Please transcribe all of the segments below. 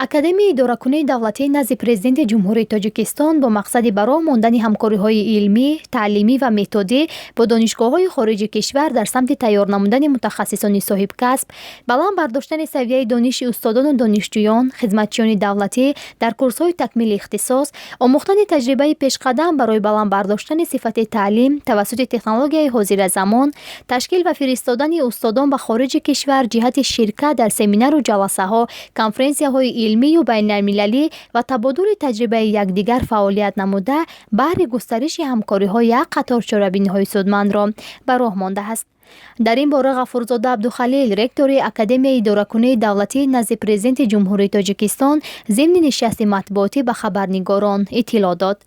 Академияи идоракунии давлатии назди Президенти Ҷумҳурии Тоҷикистон бо мақсади ба роҳ мондани ҳамкориҳои илмӣ, таълимӣ ва методӣ бо донишгоҳҳои хориҷи кишвар дар самти тайёр намудани мутахассисони соҳибкасб, баланд бардоштани савияи дониши устодону донишҷӯён, хизматчиёни давлатӣ дар курсҳои такмили ихтисос, омӯхтани таҷрибаи пешқадам барои баланд бардоштани сифати таълим тавассути технологияи ҳозиразамон, ташкил ва фиристодани устодон ба хориҷи кишвар ҷиҳати ширкат дар семинару ҷаласаҳо, конференсияҳои илмию байналмилалӣ ва табодули таҷрибаи якдигар фаъолият намуда, баҳри густариши ҳамкориҳо як қатор чорабиниҳои судмандро ба роҳ мондааст. Дар ин бора Ғафурзода Абдухалил, ректори Академияи идоракунии давлатии назди Президенти Ҷумҳурии Тоҷикистон, зимни нишасти матбуотӣ ба хабарнигорон иттилоъ дод.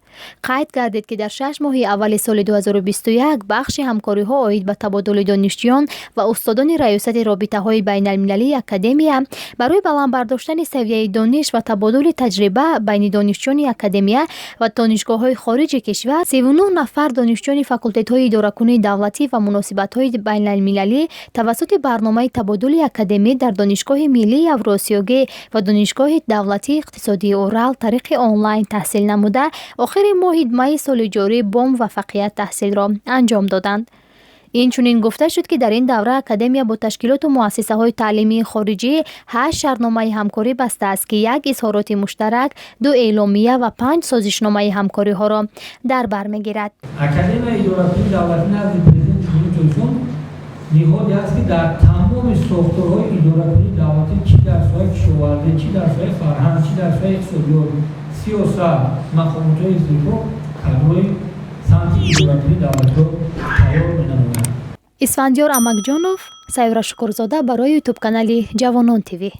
Қайд гардид, ки дар 6 моҳи аввали соли 2021 бахши ҳамкориҳо оид ба табодули донишҷӯён ва устодони Раёсати робитаҳои байналмилалии академия барои баланд бардоштани савияи дониш ва табодули таҷриба байни донишҷӯёни академия ва донишгоҳҳои хориҷи кишвар 39 нафар донишҷӯёни факултетҳои идоракунии давлатӣ ва муносибатҳои байналмилалӣ тавассути барномаи табодули академӣ дар Донишгоҳи миллии Авруосиёгӣ ва Донишгоҳи давлатии иқтисодии Урал тариқи онлайн таҳсил намуда, охири моҳи майи соли ҷорӣ бо муваффақият таҳсилро анҷом доданд. Инчунин гуфта шуд, ки дар ин давра академия бо ташкилоту муассисаҳои таълимии хориҷӣ ҳашт шартномаи ҳамкорӣ бастааст, ки як изҳороти муштарак, ду эъломия ва панҷ созишномаи ҳамкориҳоро дар бар мегирад. Академияи идоракунии давлатӣ назди Президенти Ҷумҳурии Тоҷикистон ниҳоде аст, ки дар тамоми сохторҳои идоракунии давлатӣ, чӣ дар соҳаи кишоварзӣ, чӣ дар соҳаи фарҳанг, чӣ дар соҳаи иқтисодиёт, сиёсат, мақомотҳои зирро, кадрҳои самти идоракунии давлатиро тайёр менамояд. Исфандиёр Амакҷонов, Сайёра Шукурзода барои Ютуб канали «Ҷавонон ТВ».